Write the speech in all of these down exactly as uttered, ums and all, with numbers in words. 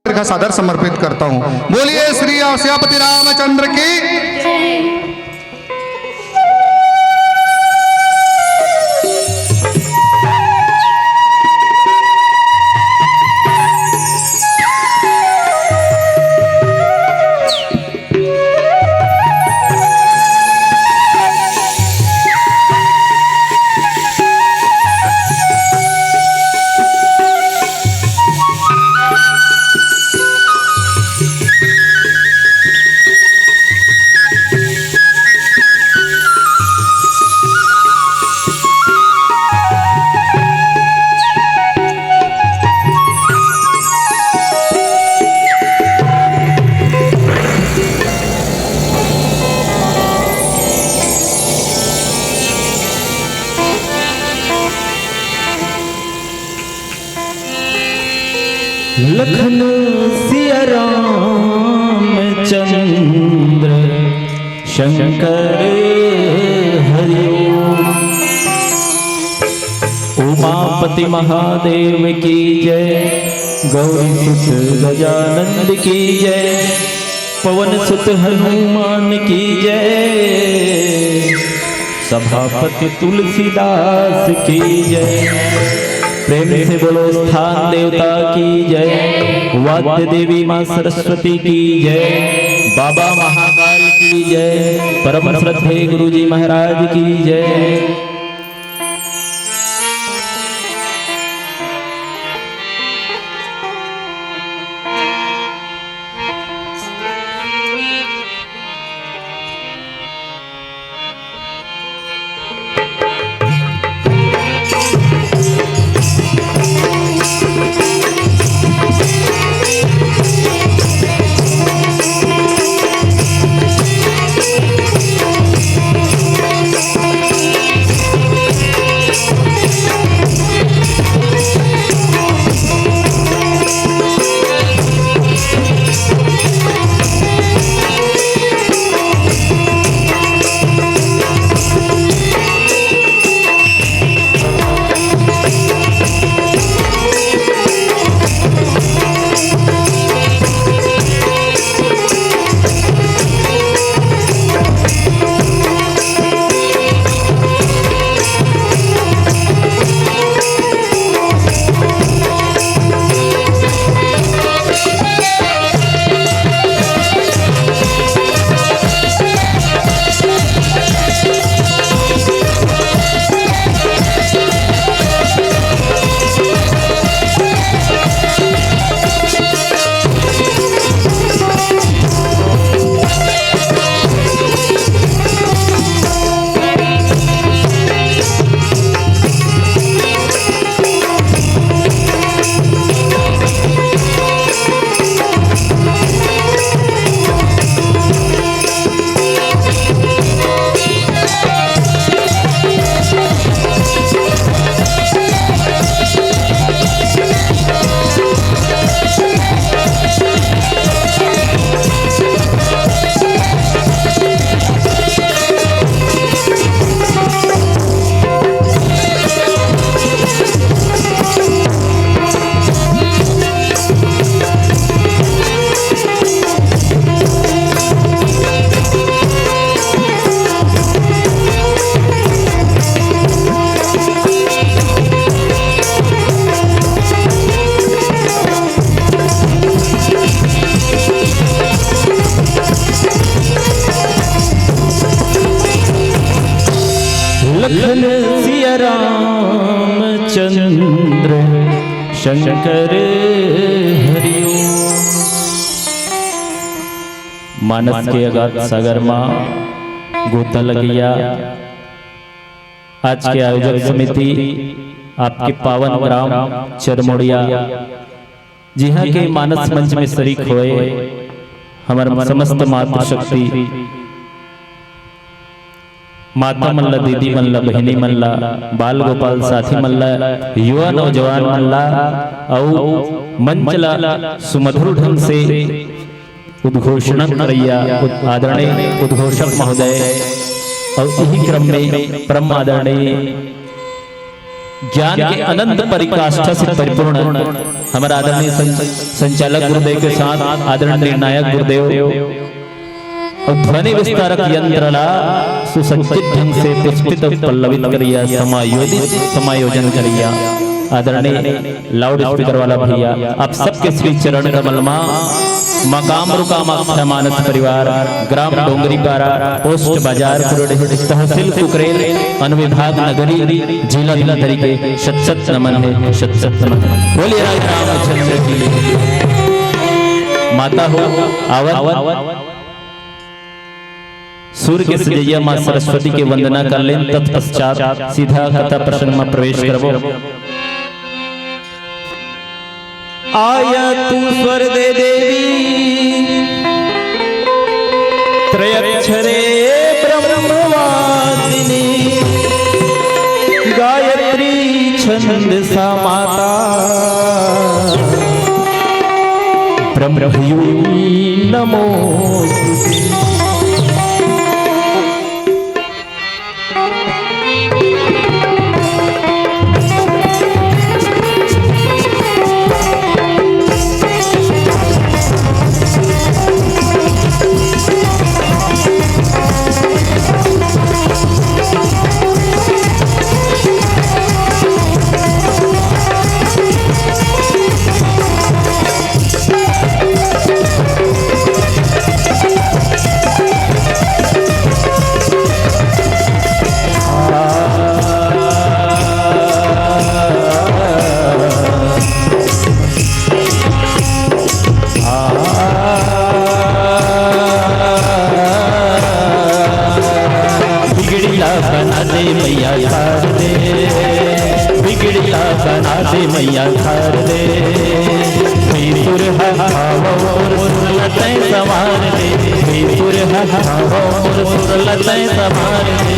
का सादर समर्पित करता हूँ। बोलिए श्री अवस्यापति रामचंद्र की। लखन सिया राम चंद्र शंकर हरि ओम। उमापति महादेव की जय, गौरी सुत गजानंद की जय, पवन सुत हनुमान की जय, सभापति तुलसीदास की जय। प्रेम से बोलो स्थान देवता की जय, वाद्य देवी माँ सरस्वती की जय, बाबा महाकाल की जय, परम श्रद्धेय गुरु जी महाराज की जय। लखन सिया राम चंद्र शंकर हरि ओम। मानस के अगाध सागर मा गोता लगइया आज के आयोजक समिति, आपके पावन ग्राम चरमोड़िया, जिहाँ के मानस मंच में शरीक होए हमर समस्त मातृशक्ति माता मन ला, दीदी मन ला, बहिनी मन ला, बाल गोपाल साथी मन ला, युवा नौजवान मन ला, अउ मंच ला सुमधुर ढंग से उद्घोषणा करइया उद-, आदरणीय उद्घोषक महोदय, अउ इही क्रम में परम आदरणीय ज्ञान के अनंत परिकाष्ठा से परिपूर्ण हमर आदरणीय सं-, संचालक गुरुदेव के साथ आदरणीय निर्णायक गुरुदेव अउ ध्वनि विस्तारक यंत्र ला सुसज्जित ढंग से पुष्पित अउ पल्लवित करिया, समायोजित, समायोजन करिया आदरणीय लाउड स्पीकर वाला भैया, आप सबके श्री चरण कमल मा मकाम रुका माखा मानस परिवार, ग्राम डोंगरीपारा, पोस्ट बाजार कुरड़ी, तहसील कुकरेल, अनुविभाग नगरी, जिला धमतरी के शत शत नमन हे, शत शत नमन। बोलिए राम रामचंद्र की। माता हो, आवत सूर्य के सजैया माँ सरस्वती के वंदना कर लेन, तत्पश्चात सीधा कथा प्रसंग में प्रवेश करबो। आया तू स्वर दे देवी, त्रयक्षरे ब्रह्मवासिनी, गायत्री छंद सा माता, ब्रह्मयूं नमो। बिगड़ी ला बना दे मैया, तार दे। बिगड़ी ला बना दे मैया, तार दे। बेसुर हवा और सुर ला तैं संवार दे। बेसुर हवा और सुर ला तैं संवार दे।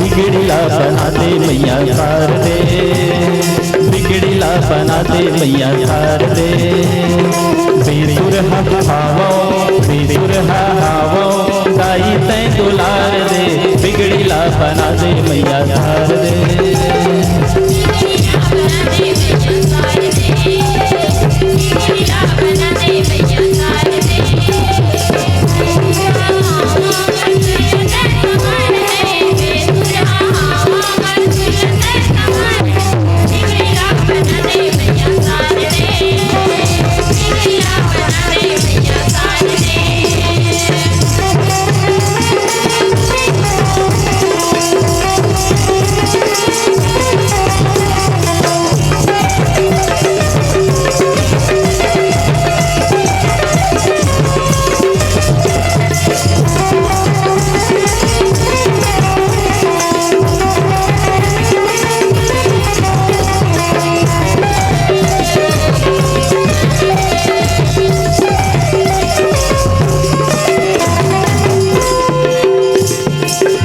बिगड़ी ला बना दे मैया, तार दे। बिगड़ी ला बना दे मैया, तार दे। बेसुर हवाओं, बेसुर हवाओं, दाई तैं दुलार दे। बिगड़ी ला बना दे मैया, तार दे।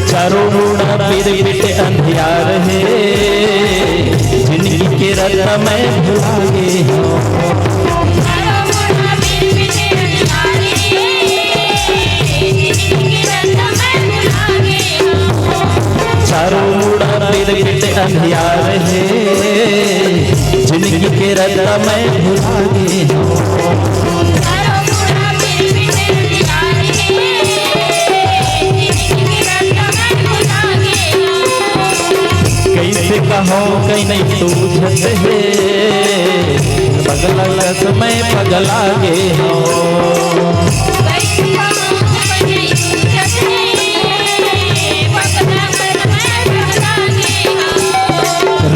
चारों मुड़ा पिट पिट अंधियार हे, जिंदगी के रस्ता मैं भुला गे हंव। चारों मुड़ा पिट पिट अंधियार हे, जिंदगी के रस्ता मैं भुला गे हंव। कइसे कहंव कहीं नहीं सूझत हे, पगला कस मैं पगला गे हंव।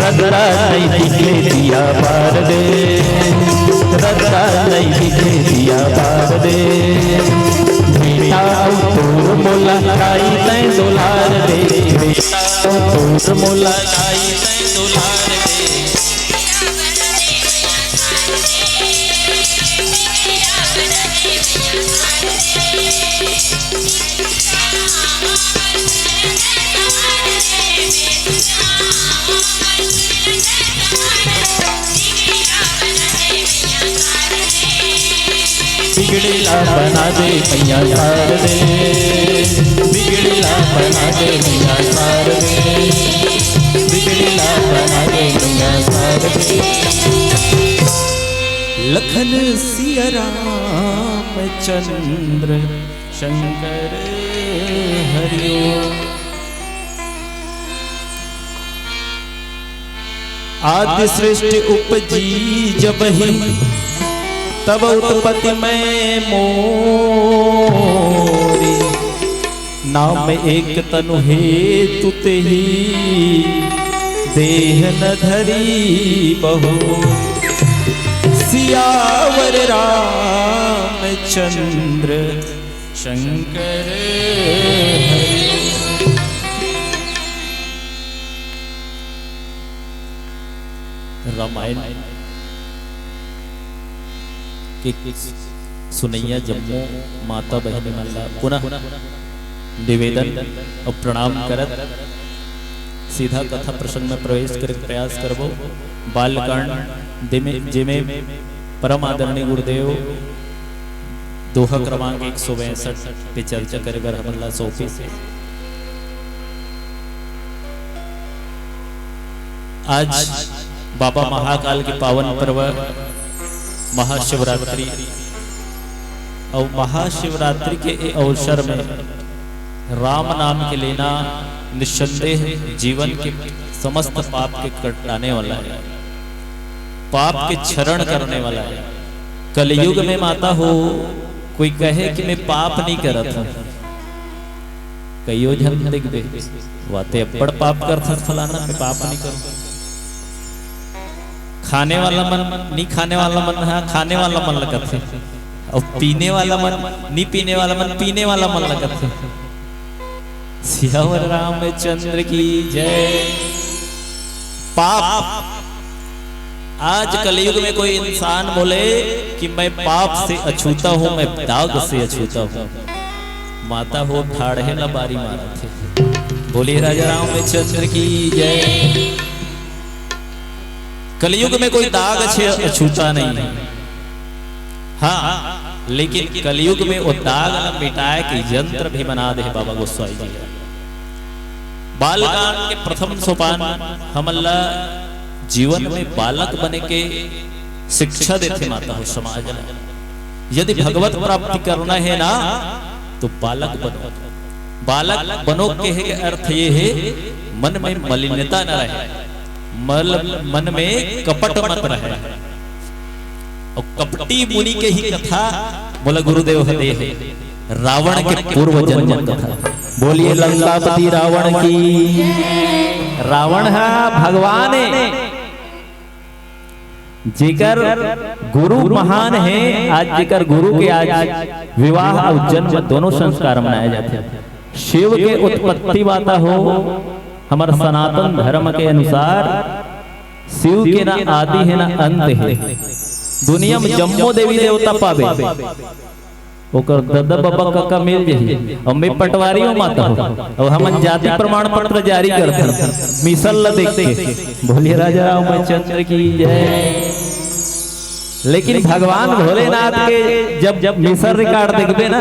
रद्दा नहीं दिखे दिया बार दे, रद्दा नहीं दिखे दिया बार दे। बेटा अउ तोर मोला काई तैं दुलार दे, बेटा अउ तोर मोला काई तैं दुलार दे। बना दे मैया शारदे, बिगड़ी ला बना दे मैया शारदे, बिगड़ी ला बना दे मैया शारदे। लखन सिया राम चंद्र शंकर हरिओ। आदि सृष्टि उपजी जब ही, तब उत्पत्ति मैं मोरी। नाम एक तनु हेतु तेहि, देह न धरी बहु। सियावर रामचंद्र शंकर हरि। रामायण के सुनैया जम्मो माता बहिनी मन ला पुनः निवेदन अउ प्रणाम करत सीधा कथा प्रसंग में प्रवेश करे के प्रयास करबो। बालकांड जेमे, जेमे परम आदरणीय गुरुदेव दोहा क्रमांक एक सौ बैसठ पे चर्चा करे बर हमन ला सौंपिस हे। आज बाबा महाकाल के पावन पर्व महाशिवरात्रि अउ महाशिवरात्रि के ए अवसर में राम नाम के लेना निस्संदेह जीवन के समस्त पाप के कटाने वाला हे, पाप के क्षरण करने वाला हे। कलयुग में माता हो, कोई कहे कि मैं पाप नहीं करत हूँ, कइयो झन देखबे, वाते अब्बड़ पाप करथस फलाना, मैं पाप नहीं करूँ। खाने वाला मन, नहीं खाने वाला मन, हाँ, खाने वाला मन लगत हे, अउ पीने वाला मन, नहीं पीने वाला मन, पीने वाला मन लगत हे। सियावर रामचंद्र की जय। पाप, आज कलयुग में कोई इंसान बोले कि मैं पाप से अछूता हूँ, मैं दाग से अछूता हूँ, माता हो ठाढ़े ला बारी मारत हे। बोलिए राजा रामचंद्र की जय। कलयुग में कोई दाग से अछूता नहीं है। हाँ, लेकिन कलयुग में वो दाग ला मिटाए के यंत्र भी बना दे बाबा गोसाई जी। बालकांड के प्रथम सोपान हमन ला जीवन में बालक बने के शिक्षा देथे माता हो समाज ला। यदि भगवत प्राप्ति करना हे ना, तो बालक बनो। बालक बनो कहे के अर्थ ये हे, मन में मलिनता न रहे, मल-, मन में कपट मत रहे। अउ कपटी मुनि के ही कथा मोला गुरुदेव ह दे हे, रावण के पूर्व जन्म कथा। बोलिए लंकापति रावण की। रावण ह भगवान हे, जेकर गुरु महान हे। आज जेकर गुरु के आज विवाह अउ जन्म दोनों संस्कार मनाए जाथे। शिव के उत्पत्ति माता हो, हमर सनातन धर्म के अनुसार शिव के ना आदि हे ना अंत हे। दुनिया में जम्मो देवी देवता पाबे, ओकर ददा बबा कका मिल जही। अउ मैं पटवारी हूँ माता हो, अउ हमन जाति प्रमाण पत्र जारी करथन मिसल ल देख के। बोलिए राजा रामचंद्र की जय। लेकिन भगवान भोलेनाथ के जब, जब मिसल रिकॉर्ड देखबे ना,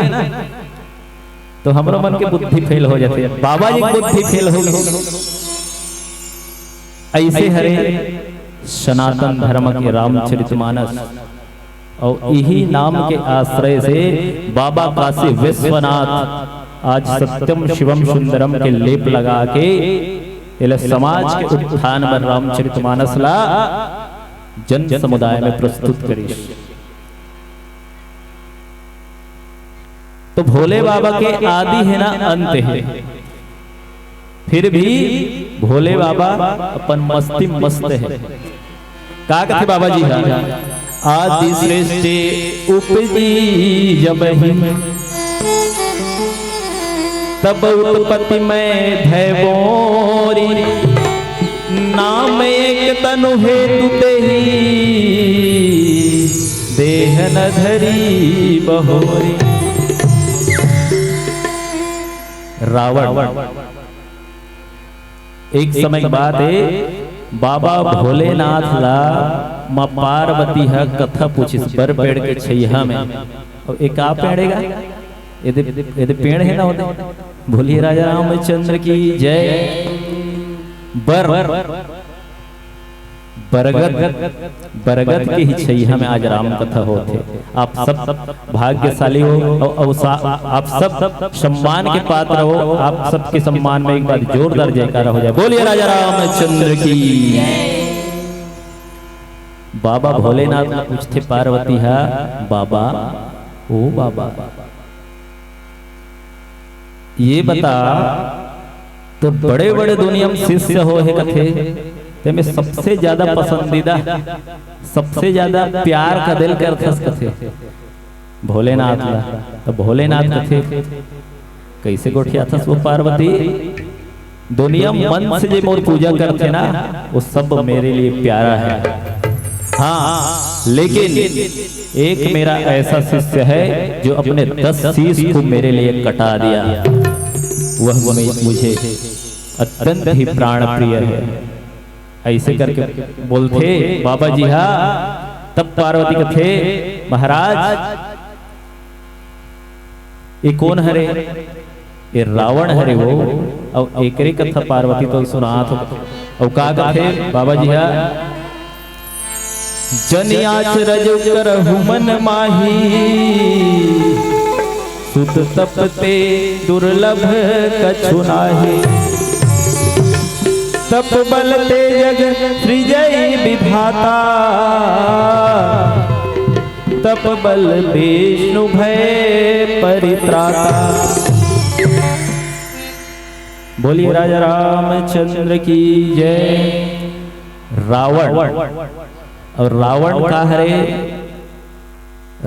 तो हमरो मन के बुद्धि फेल हो जाथे, बाबा जी के बुद्धि फेल हो गई। ऐसे हरे सनातन धर्म के रामचरितमानस, अउ इही नाम के आश्रय से बाबा काशी विश्वनाथ आज सत्यम शिवम सुंदरम के लेप लगा के एला समाज के उत्थान बर रामचरितमानस ला जन समुदाय में प्रस्तुत करिस। तो भोले बाबा के आदि हे ना अंत हे, फिर भी भोले बाबा अपन मस्ती मस्त हे। का कथे बाबा जी हा? आदि सृष्टि उपजी जब ही, तब उत्पत्ति मैं भय बोरी। नाम एक तनु हेतु तेहि, देह न धरी बहोरी। रावण, एक समय के बात हे, बाबा भोलेनाथ ला माँ पार्वती ह कथा पूछिस बर पेड़ के छइहा में। अउ ए का पेड़ हे गा? एदे, एदे पेड़ हे ना ओदे। बोलिए राजा रामचंद्र की जय। बर, बरगद, बरगद के ही छैया में आज राम कथा होत हे। आप सब भाग्यशाली हो, अउ, अउ सा-, आप सब सम्मान के पात्र हो। आप सबके सम्मान में एक बार जोरदार जयकारा हो जाए। बोलिए राजा रामचंद्र की। बाबा भोलेनाथ ला पूछथे पार्वती हा, बाबा, ओ बाबा, ये बता, तो बड़े-बड़े दुनिया में शिष्य हो हे कथे, तेमे सबसे ज्यादा पसंदीदा, सबसे ज्यादा प्यार का दिल करथस कथे भोलेनाथ ला। तो भोलेनाथ कथे, "कैसे गोठियाथस वो पार्वती? दुनिया मन से जे मोर पूजा करथे ना, वो सब मेरे लिए प्यारा है। हाँ, लेकिन एक मेरा ऐसा शिष्य है जो अपने दस शीश को मेरे लिए कटा दिया। वह मे-, मुझे अत्यंत ही प्राण प्रिय है।" ऐसे करके बोलथे बाबा जी हा। तब पार्वती कथे, महाराज, ये कोन हरे? ये रावण हरे वो। अउ एकरे कथा पार्वती तो सुनात हो। अउ का कथे बाबा जी हा? "जन याच रज करहु मन माही, सुत तप ते दुर्लभ कछु नाही। तप बल ते जग सृजई विधाता, तप बल विष्णु भय परित्राता।" बोलिए राजा रामचंद्र की जय। रावण, अउ रावण का हरे?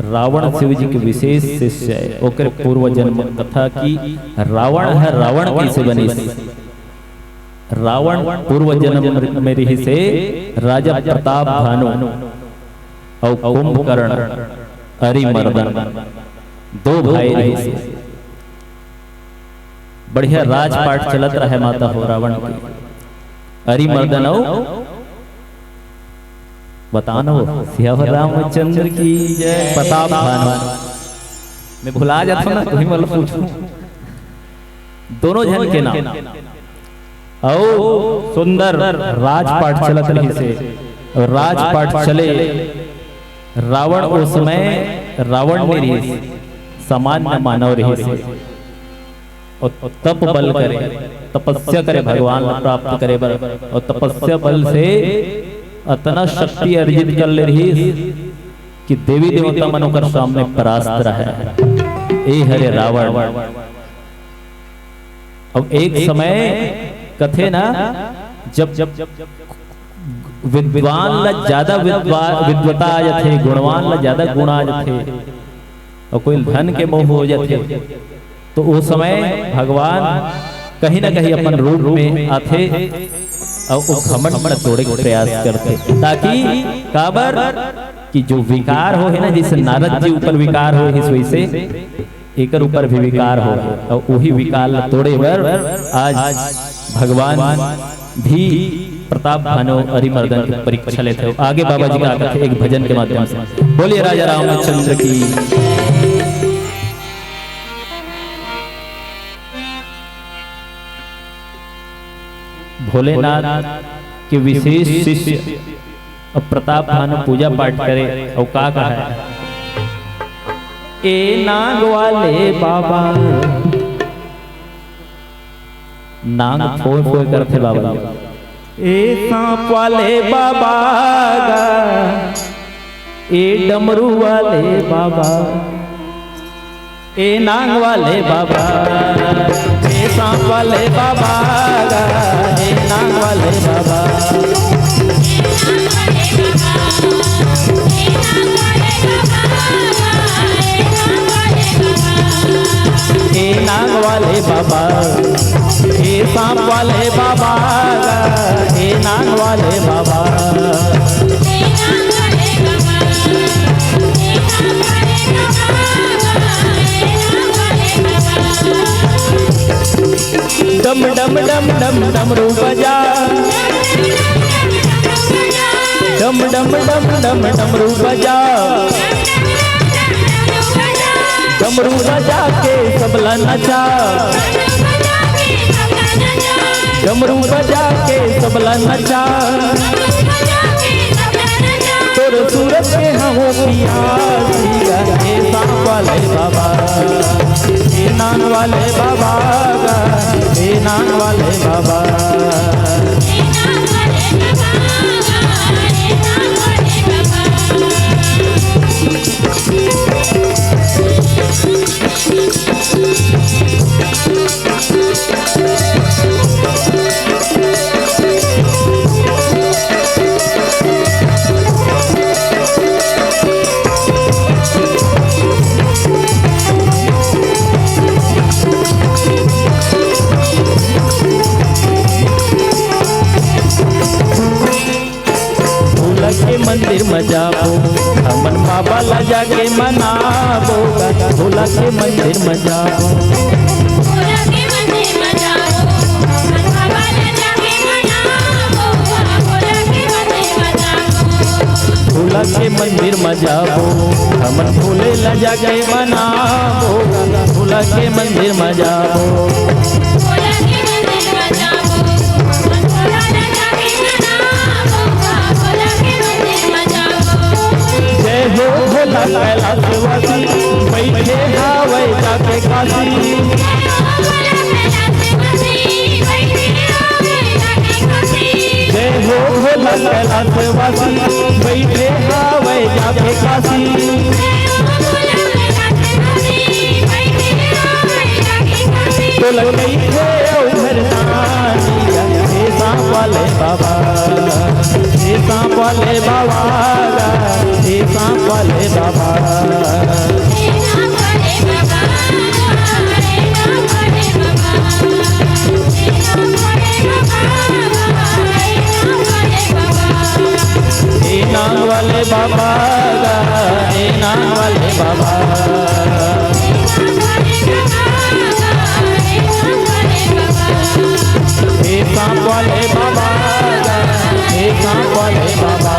रावण शिव जी के विशेष शिष्य हे। ओकर पूर्व जन्म कथा कि रावण हे, रावण कैसे बनिस? रावण पूर्व जन्म में रिहिस हे राजा प्रताप भानु अउ कुंभकर्ण, अरिमर्दन, दो भाई रिहिस हे। बढ़िया राजपाट चलत रहे माता हो रावण के। अरिमर्दन अउ बताओ ना वो, सियावर रामचंद्र की जय। प्रताप भानु। मैं भुला जाता हूँ ना, तुम्हें मतलब पूछूं। दोनों झन के नाम। अउ सुंदर राजपाट चलत रहिस हे। अउ राजपाट चले, रावण ओ समय रावण नइ रिहिस, सामान्य मानव रिहिस हे। अउ तप बल करे, तपस्या करे भगवान ला प्राप्त करे बर, अउ तपस्या बल से अतना शक्ति अर्जित कर ले रिहिस कि देवी देवता मन ओकर सामने परास्त रहे। ए हरे रावण। अब एक समय कथे ना, जब, जब विद्वान ला ज्यादा विद्वा-, विद्वता आ जाथे, गुणवान ला ज्यादा गुण आ जाथे, अउ कोई धन के मोह हो जाथे, तो ओ समय भगवान कहीं ना कहीं अपन रूप में आथे अउ ओ घमंड ला तोड़े के प्रयास करथे, ताकि काबर कि जो विकार हो हे ना, जैसे नारद जी ऊपर विकार हो हे, वैसे एकर ऊपर भी विकार हो, अउ उही विकार ला तोड़े बर आज भगवान भी प्रताप भानु अरिमर्दन के परीक्षा लेथे। आगे बाबा जी का कथे एक भजन के माध्यम से। बोलिए राजा रामचंद्र की। भोलेनाथ के विशेष शिष्य अब प्रताप भानु पूजा पाठ करे अउ का कहे, ए नाग वाले बाबा, नाग फोय फोय करथे बाबा। ए सांप वाले बाबा गा, ए डमरू वाले बाबा, ए नांग वाले बाबा, ए सांप वाले बाबा गा, ए नांग वाले बाबा। ए नांग वाले बाबा, ए सांप वाले बाबा, ए नांग वाले बाबा। डम डम डम डम डमरू बजा, डम डम डम डम डमरू बजा। डमरू बजा के सबला नचा, डमरू बजा के सबला नचा। तोर सूरत के हवों पियास, ए सांप वाले बाबा, ए नांग वाले बाबा, ए नांग वाले बाबा। भोला के मंदिर म जाबो, हमन बाबा ला जाके मनाबो। भोला के मंदिर म जाबो। भोला के मंदिर म जाबो, हमन भोले ला जाके मनाबो। भोला के मंदिर म जाबो। जय हो भोला कैलाशवासी, बैठे हावय जाके काशी। जय हो भोला कैलाशवासी, बैठे हावय जाके काशी। तोला कहिथे अउ घरदानी, हे सांप वाले बाबा, हे सांप वाले बाबा, हे सांप वाले बाबा। ए नांग वाले बाबा गा, ए नांग वाले बाबा। ए सांप वाले बाबा गा, ए सांप वाले बाबा।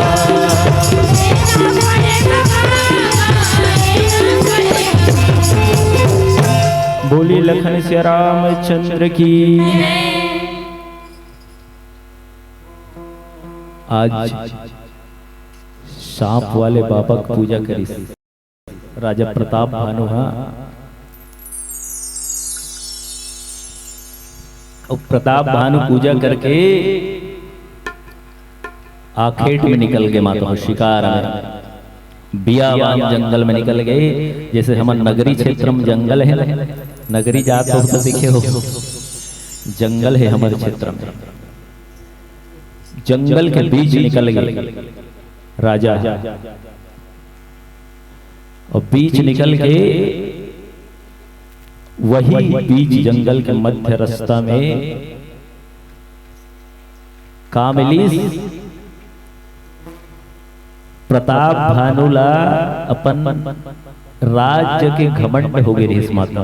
बोली लखन सिया रामचंद्र की। आज सांप वाले बाबा के पूजा करिस राजा प्रताप भानु हा। अउ प्रताप भानु पूजा करके आखेट में निकल गे, माता हो, शिकार में, बियावान जंगल में निकल गे। जैसे हमर नगरी क्षेत्र में जंगल हे, नगरी जात हो तो देखे हो, जंगल हे हमर क्षेत्र में। जंगल के बीच निकल गे राजा, अउ बीच निकल के वही बीच जंगल के मध्य रास्ता में का मिलिस? प्रताप भानु ला अपन राज्य के घमंड हो गे रिहिस, माता।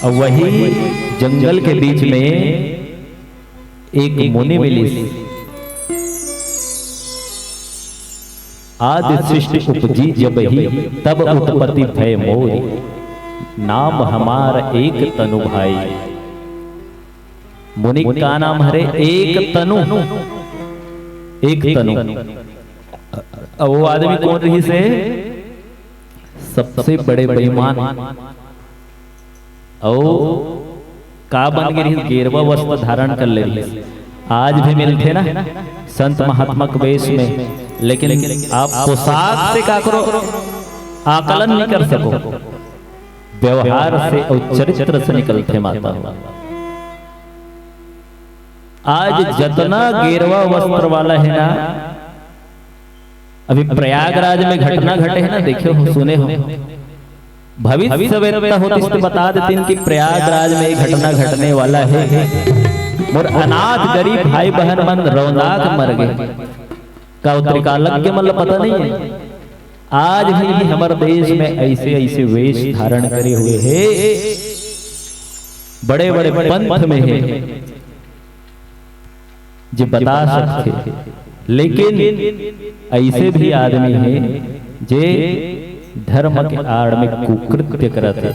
अउ वही जंगल के बीच में एक मुनि मिलिस। आदि सृष्टि उपजी जब ही, तब उत्पत्ति भय मोरी। नाम हमार एक तनु भाई। मुनि का नाम हरे एक तनु, एक तनु। अब वो आदमी कौन रहिस हे? सबसे बड़े बेईमान। अउ का बन गे रिहिस? गेरवा वस्त्र धारण कर ले रिहिस। आज भी मिलथे ना संत महात्मा के वेश में, लेकिन आप पोशाक से काकरो आकलन नहीं कर सको, व्यवहार से अउ चरित्र से निकलथे, माता हो। आज जतना गेरवा वस्त्र वाला हे ना, अभी प्रयागराज में घटना घटे हे ना, देखे हो, सुने हो, भविष्यवेत्ता होतिस तो बता देतिन कि प्रयागराज में ये घटना घटने वाला हे। मोर अनाथ गरीब भाई बहन मन रौंदा के मर गे। का त्रिकालज्ञ मन ला पता नहीं हे? आज भी हमर देश में ऐसे ऐसे वेश धारण करे हुए हे, बड़े बड़े पंथ में हे, जे बता सकथे, लेकिन ऐसे भी आदमी हे जे धर्म के आड़ में कुकृत्य करत हे,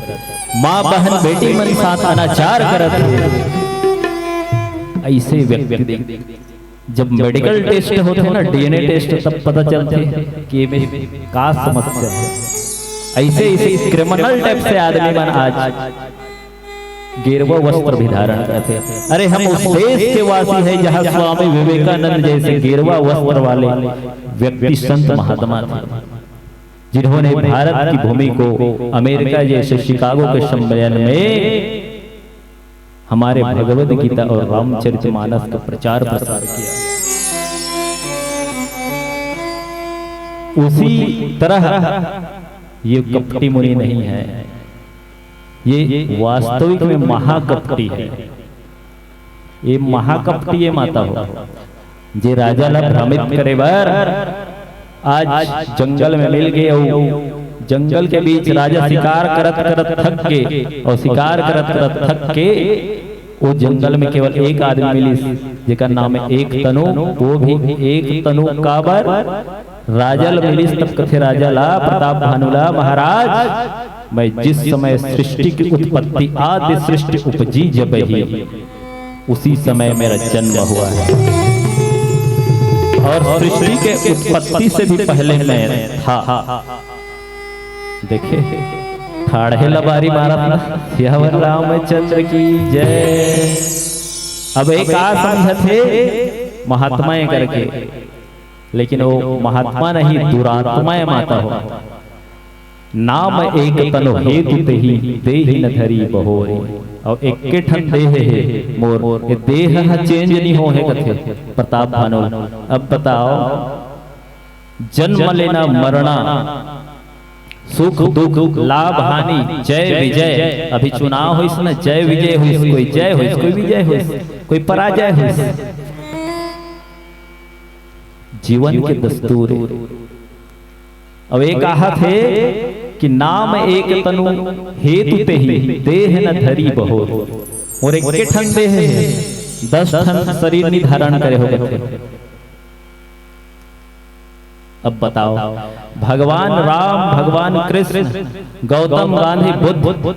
माँ बहन बेटी मन साथ अनाचार करत हे। ऐसे व्यक्ति देख, जब मेडिकल टेस्ट होथे ना, डीएनए टेस्ट, तब पता चलथे कि एमे का समस्या हे। ऐसे ऐसे क्रिमिनल टाइप से आदमी मन आज गेरुआ वस्त्र भी धारण करथे। अरे, हम उस देश के वासी हैं जहाँ स्वामी विवेकानंद जैसे गेरुआ वस्त्र वाले व्यक्ति संत महात्मा थे, जिन्होंने भारत की भूमि को अमेरिका जैसे शिकागो के सम्मेलन में हमारे भगवत गीता और रामचरितमानस का प्रचार प्रसार किया। उसी तरह ये कपटी मुनि नहीं है, ये वास्तविक में महाकपटी है। ये महाकपटी ये माता हो, जे राजा ला भ्रमित करे बर आज जंगल में मिल गे, अउ जंगल के बीच राजा शिकार करत करत थक गे, अउ शिकार करत करत थक के वो जंगल में केवल एक आदमी मिलिस, जेकर नाम है एक तनु। वो भी एक तनु काबर राजा ल मिलिस, तब कथे राजा ला, प्रताप भानु ला, महाराज, मैं जिस समय सृष्टि की उत्पत्ति, आदि सृष्टि उपजी जब ही, उसी समय मेरा जन्म हुआ है और सृष्टि के उत्पत्ति से भी पहले मैं था। देखे, ठाढ़े लबारी मारत ना, सियावर रामचंद्र की जय। अब एक आ समझत हे महात्मा ए करके, लेकिन वो महात्मा नहीं, दुरात्मा ए माता हो। नाम एक तनु हेतु तेहि, देहि न धरी बहोरी। अउ एके ठन देह हे मोर, ये देह ह चेंज नहीं हो हे कथे प्रताप भानु। अब बताओ, जन्म लेना मरना, सुख दुख, लाभ हानि, जय विजय, अभी चुनाव होइस ना, जय विजय होइस, कोई जय होइस, कोई विजय होइस, कोई पराजय होइस। जीवन के दस्तूर। अब एक कहत हे कि नाम एक तनु हेतु तेहि, देह न धरी बहोर। मोर एके ठन देह हे, दस ठन शरीर नि धारण करे हो कथे। अब बताओ, भगवान राम, भगवान कृष्ण, गौतम, गांधी, बुद्ध,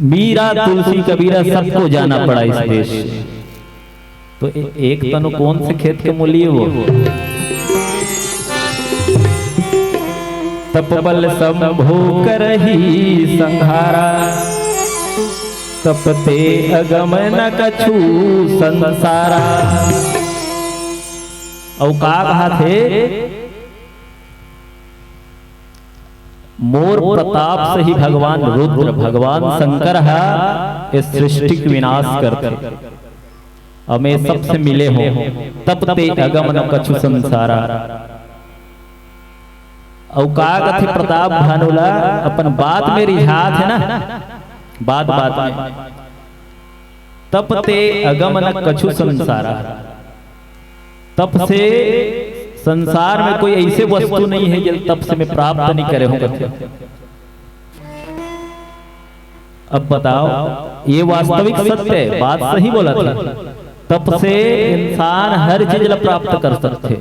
मीरा, तुलसी, कबीरा, सबको जाना पड़ा इस देश से। तो ए-, एक तनु कौन से खेत के मूली वो? तप बल शंभु करही संहारा, तप ते अगम न कछु संसारा। अउ का कहत हे? मोर प्रताप से ही भगवान रुद्र, भगवान शंकर ह ए सृष्टि के विनाश करथे। अब मैं सबसे मिले हो, तप ते अगम न कछु संसारा। अउ का कथे प्रताप भानु ला, अपन बात में रिझात हे ना, बात बात में, तप ते अगम न कछु संसारा। तप से संसार में कोई ऐसे वस्तु नहीं है, जो तप से मैं प्राप्त नहीं करे हूं कथे। अब बताओ, ये वास्तविक सत्य है, बात सही बोलत हे। तप से इंसान हर चीज ला प्राप्त कर सकथे।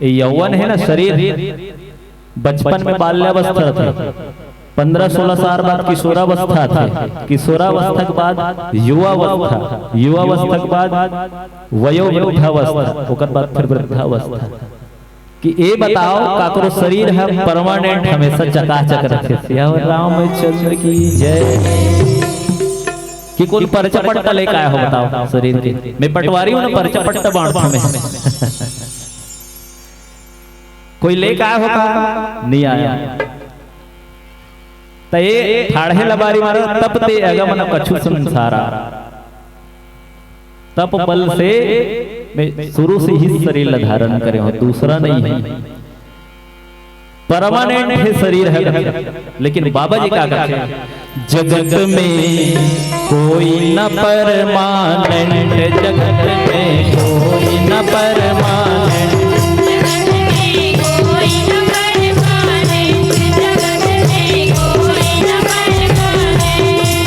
ये यौवन है ना, शरीर, बचपन में बाल्यावस्था रथे, पन्द्रह सोलह साल बाद किशोरावस्था आथे, किशोरावस्था के बाद युवावस्था, युवावस्था के बाद वयोवृद्धावस्था, ओकर बाद फिर वृद्धावस्था। कि ए बताओ, काकरो शरीर ह permanent हमेशा चकाचक रथे? सियावर रामचंद्र की जय। कि कोन पर्चा पट्टा लेके आए हो, बताओ, शरीर के? मैं पटवारी हूं ना, पर्चा पट्टा बांटता मैं। कोई लेके आए हो का? नहीं आया। त ए ठाढ़े लबारी मारा, तप ते अगम न कछु संसारा। तप बल से मैं शुरू से ही शरीर ला धारण करे हूं, दूसरा नहीं है, permanent है शरीर है। लेकिन बाबा जी का कहते हैं, जगत में कोई न permanent, जगत में कोई न permanent।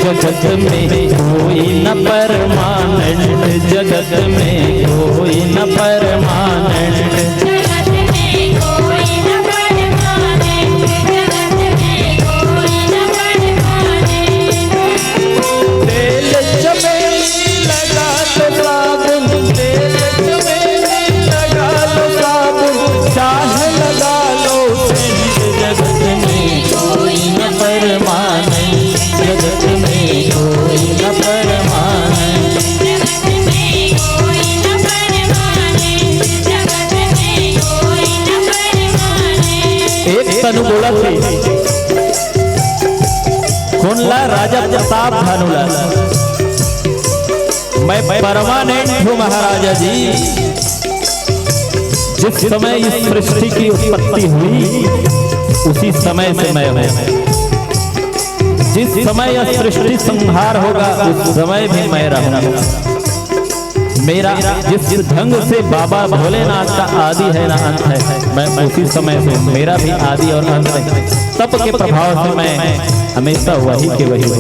जगत में कोई न permanent, जगत में कोई न permanent। राजा प्रताप भानु लाल, मैं परमानेंट हूँ महाराजा जी। जिस समय इस सृष्टि की उत्पत्ति हुई, उसी समय से मैं हूँ। जिस समय यह सृष्टि संहार होगा, उस समय भी मैं रहूंगा। मेरा जिस ढंग से बाबा भोलेनाथ का आदि है ना अंत है, मैं उसी समय से, मेरा भी आदि और अंत है। तप के प्रभाव से मैं हमेशा वही के वही हूँ।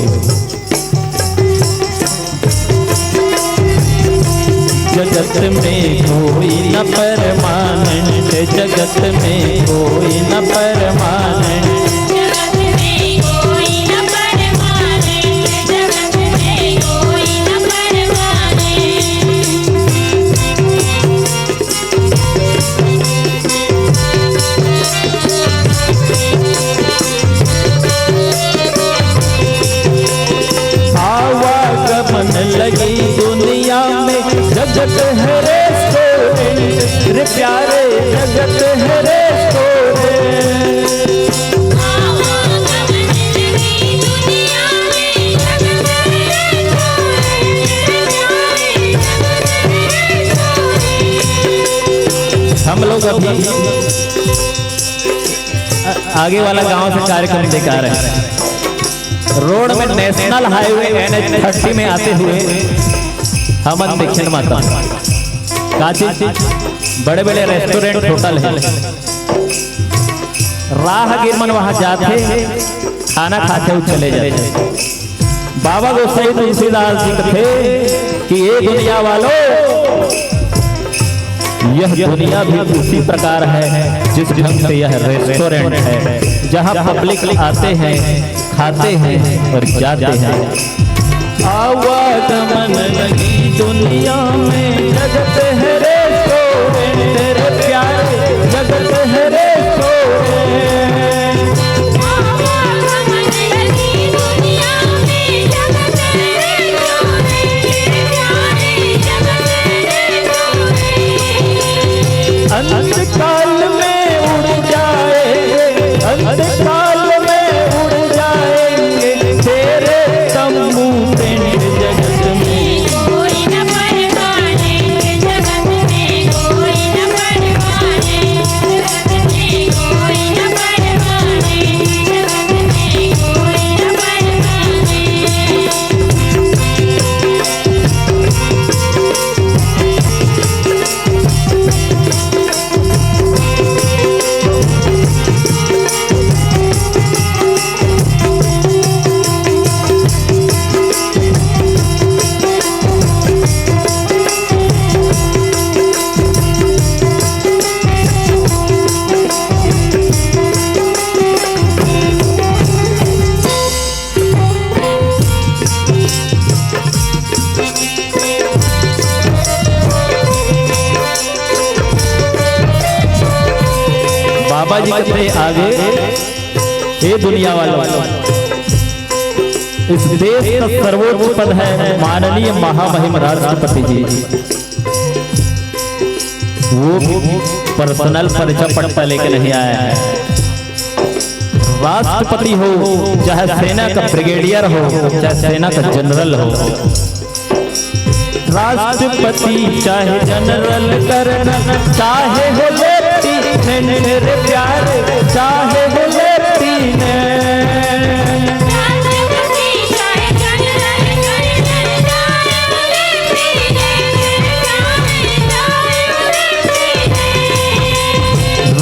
जगत में कोई न परमानेंट, जगत में कोई न परमानेंट। जगत में कोई न परमानेंट, जगत में कोई न परमानेंट। आवागमन लगी दुनिया में, जगत है रेस्टोरेंट, रे प्यारे, जगत है रेस्टोरेंट। हम लोग अभी आगे वाला गांव से कार्यक्रम देखा रहे। रोड में national highway N H thirty में आते हुए हमन देखेन माता, का चीज? बड़े बड़े रेस्टोरेंट, होटल है। राहगीर मन वहां जाथे, खाना खाथे अउ चले जाथे। बाबा गोसाई तुलसीदास जी कथे कि ये दुनिया वालों, यह दुनिया भी उसी प्रकार है जिस ढंग से यह रेस्टोरेंट है, जहां पब्लिक आते हैं, खाते हैं और जाते हैं। आवागमन लगी दुनिया में, जगत है रेस्टोरेंट, रे प्यारे, जगत है रेस्टोरेंट। आवागमन लगी दुनिया में, जगत है रेस्टोरेंट, रे प्यारे, जगत है रेस्टोरेंट। अंतकाल में उड़ जाएंगे, अंतकाल में उड़ जाएंगे, तेरे तंबू टेंट। जगत में कोई न परमानेंट, जगत में कोई न परमानेंट, जगत में कोई न परमानेंट, जगत में कोई न परमानेंट। बाबा जी कथे आगे, हे दुनिया वालों, इस देश का सर्वोच्च पद है माननीय महामहिम राष्ट्रपति जी। वो भी पर्सनल परिचय पट्टा लेके नहीं आया है। राष्ट्रपति हो, चाहे सेना का ब्रिगेडियर हो, चाहे सेना का जनरल हो, राष्ट्रपति चाहे जनरल, कर्नल चाहे हो लेफ्टिनेंट, रे प्यारे, चाहे हो लेफ्टिनेंट।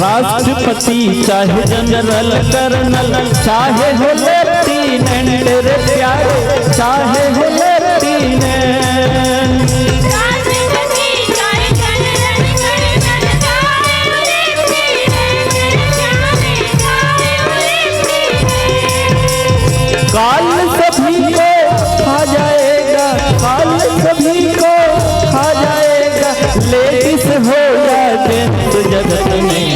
राष्ट्रपति चाहे जनरल, कर्नल चाहे हो लेफ्टिनेंट, रे प्यारे, चाहे हो लेफ्टिनेंट। काल सभी को खा जाएगा, काल सभी को खा जाएगा, लेडीज हो या जेंट्स जगत में।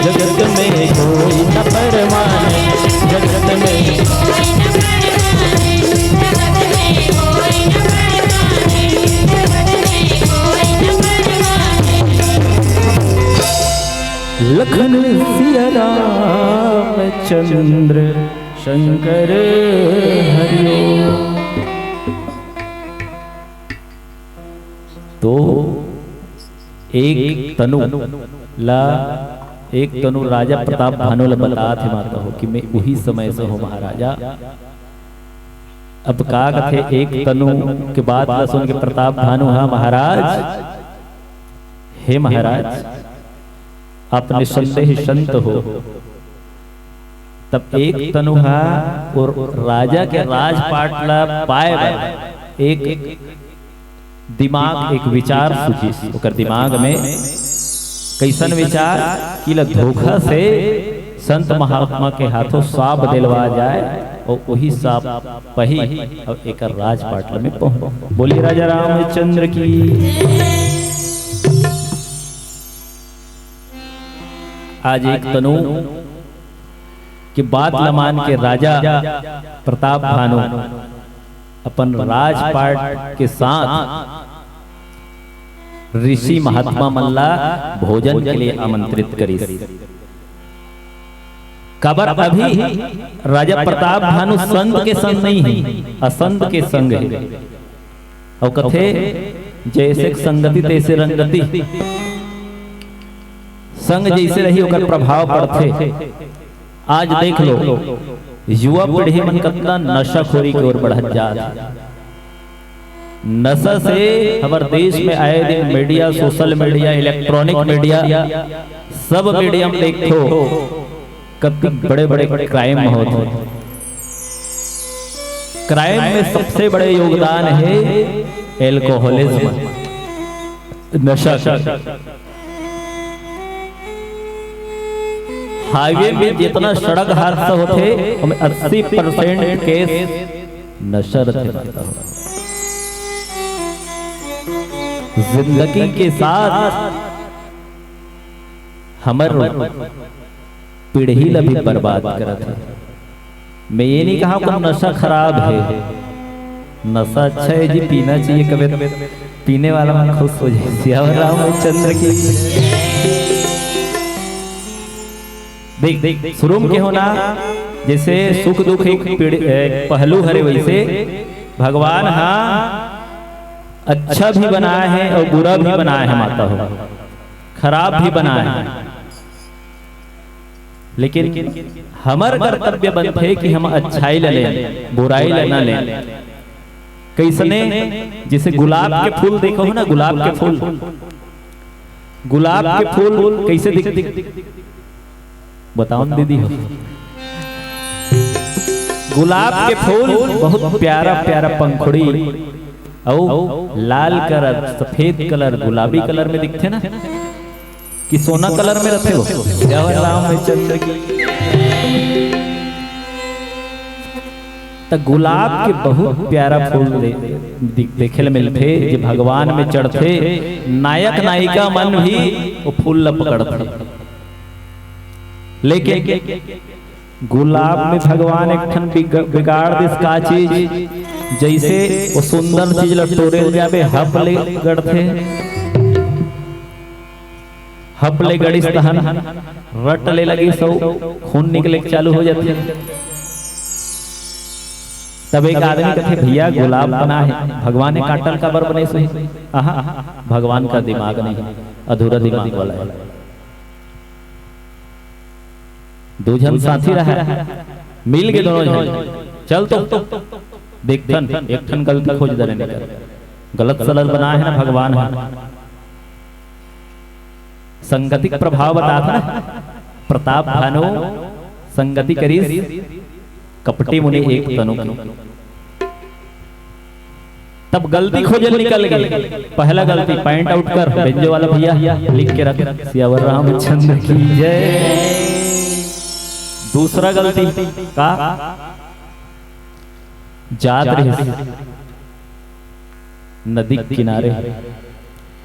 जगत में कोई न परमाने, जगत में कोई न परमाने, जगत में कोई न परमाने, धन सिया रामचंद्र शंकर हरिओ। तो एक तनु ला, एक तनु राजा प्रताप भानु ला बतात हे माता हो कि मैं उही समय से हो महाराजा। अब का कथे, एक तनु के बात ला सुन के प्रताप भानु हा महाराज, हे महाराज, आप निसंदेह संत हो। तब एक तनु हा और राजा के राजपाट ला पाए बर एक दिमाग, एक विचार सूझिस ओकर दिमाग में। कैसन विचार? कि ल धोखा से संत महात्मा के हाथों साप दिलवा जाए और वही साप पही और एकर राजपाट में पहुंच। बोलिए राजा रामचंद्र की। आज एक तनु के बात ल मान के राजा प्रताप भानु अपन राजपाट के साथ ऋषि महात्मा मन ला भोजन के लिए आमंत्रित करिस। काबर अभी राजा प्रताप भानु संत के संग नहीं है, असंत के संग है। अउ कथे, "जैसे संगति तैसे रंगति।" संग जैसे रही, ओकर प्रभाव पड़थे। आज देख लो, युवा पीढ़ी मन कतना नशाखोरी के ओर बढ़त जात हे। नशा से हमर देश में आए दिन media, social media, electronic media, सब मीडिया में देखो, कति बड़े-बड़े क्राइम होत हे। क्राइम में सबसे बड़े योगदान हे एल्कोहलिज्म, नशा का। हाईवे में जितना सड़क हादसा होथे, ओमे अस्सी परसेंट केस नशा रथे, माता हो। जिंदगी के साथ हमर पीढ़ी ला भी बर्बाद करत हे। मैं ये नहीं कहा कि नशा खराब हे, नशा अच्छा है जी, पीना चाहिए, कभी पीने वाला मन खुश हो जाए। सियावर रामचंद्र की। देख, देख, शुरू में के होना, जैसे सुख दुख एक पीढ़ी, एक पहलू हरे, वैसे भगवान हा अच्छा भी बनाए हे और बुरा भी बनाए हे, माता हो, खराब भी बनाए हे। लेकिन हमर कर्तव्य बनथे कि हम अच्छाई ला लें, बुराई ला ना लें। कैसने? जैसे गुलाब के फूल देखो हो ना, गुलाब के फूल, गुलाब के फूल कैसे दिखथे? बताओ न दीदी हो। गुलाब के फूल बहुत प्यारा प्यारा पंखुड़ी, अउ लाल कलर, सफेद कलर, गुलाबी कलर में दिखथे ना, कि सोना कलर में रथे वो। जय रामचंद्र की। त गुलाब के बहुत प्यारा फूल दे-, दि-, देखे ल मिलथे, जे भगवान में चढ़थे, नायक नायिका मन भी वो फूल ल पकड़थे। लेकिन गुलाब में भगवान एक ठन बिग-, बिगाड़ दिस का चीज, जैसे वो सुंदर चीज ल टोरे ल जाबे, हप ले गड़थे। हप ले गड़िस तहन रट ले लगिस, सो खून निकले के चालू हो जाथे। तब एक आदमी कथे, "भैया, गुलाब बना है, भगवान ने काटल काबर बने सो?" आहा, भगवान का दिमाग नहीं, अधूरा दिमाग वाला है। दो झन साथी रहा, मिल के दोनों झन, "चल तो देखथन, एक ठन गलती खोज दे रहे, गलत सलत बनाए है ना भगवान है।" संगति के प्रभाव बतात ना, प्रताप भानु संगति करिस कपटी मुनि एक तनु की। तब गलती खोजे निकल गई। पहला गलती, point out कर, बेंजो वाला भैया लिख के रख, सियावर रामचंद्र की जय। दूसरा गलती का, जात रहिस नदी के किनारे,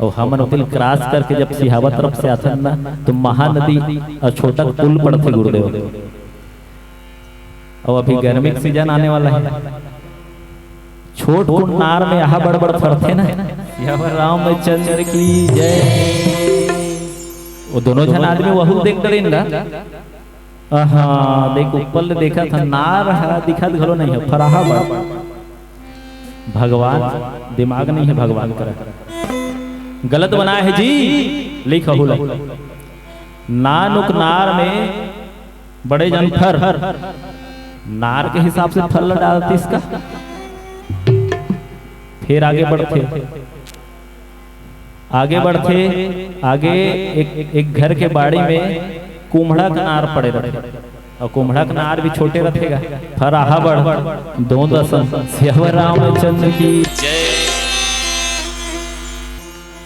अउ हमन ओतिल cross करके जब सिहावा तरफ से आथन ना, तो महानदी अउ छोटा पुल पड़थे गुरुदेव। अउ अभी गर्मी के सीजन आने वाला है, छोट कुन नार में आहा बड़ बड़ फरथे ना। सियावर रामचंद्र की जय। वो दोनों झन आदमी वहू देख डरिन गा। अहा, देख, ऊपर ले देखत हन, नार ह दिखत घलो नहीं है, फराहा बड़। भगवान दिमाग नहीं है, भगवान करा गलत बनाए है जी। लिख हूँ ला। नानुक नार में बड़े जन फर, नार के हिसाब से फर ल डालतिस का। फिर आगे बढ़थे, आगे बढ़थे, आगे एक, एक घर के बाड़ी में कुम्हड़ा के नार पड़े रथे, अउ कुम्हड़ा के नार भी छोटे रथे गा, फर आहा बड़, दोंद असन। सियावर रामचंद्र की जय।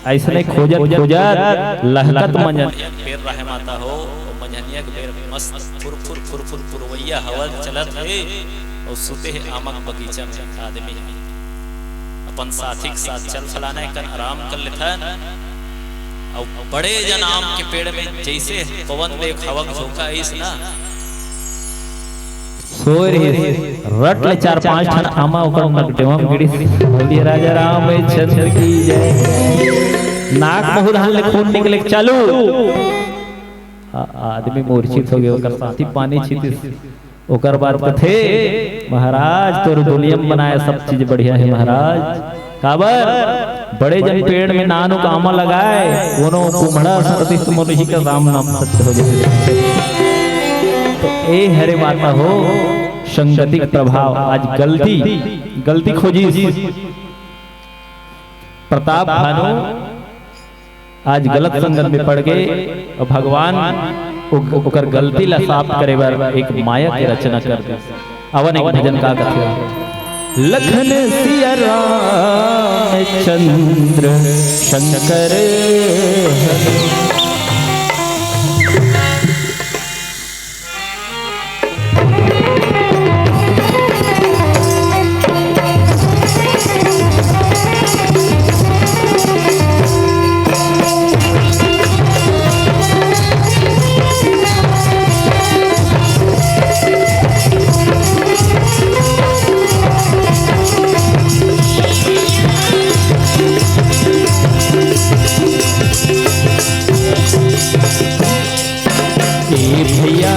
अइसने खोजत खोजत लहकत मंजन। बढ़िया पेड़ रहे माता हो, ओ मंझनिया के बेर मस्त फुर फुर फुर फुर पुरवैया हवा चलत हे, अउ सुते हे आमक बगीचा में आदमी हे। अपन साथी के साथ चल फलाना एकन आराम कर लेथन, अउ बड़े जन आम के पेड़ में जइसे पवन देव हवा के झोंका आइस ना, सोय रहिस, रट ले चार पांच ठन आमा ओकर नकटेवा म गिड़िस। बोलिए राजा रामचंद्र की जय। नाक मुहूं धान ले खून निकले के चालू। आ-, आदमी मूर्छित हो गए, ओकर साथी पानी छीतिस। ओकर बाद कथे, "महाराज, तोर दुनिया में बनाए सब चीज बढ़िया है महाराज।" काबर? बड़े जन पेड़ में नानुक आमा लगाए, कोनो कुम्हड़ा सरतिस त मोर ही का राम नाम सत्य हो जाए। तो ए हरे माता हो, संगति के प्रभाव। आज गलती, गलती खोजिस प्रताप भानु, आज गलत संगत में पड़ गए अउ भगवान ओ-, ओकर गलती ला साफ करे बर एक माया के रचना कर दे। अवन एक भजन का कथे, लखन सिया राम चंद्र शंकर हरे। ए भैया।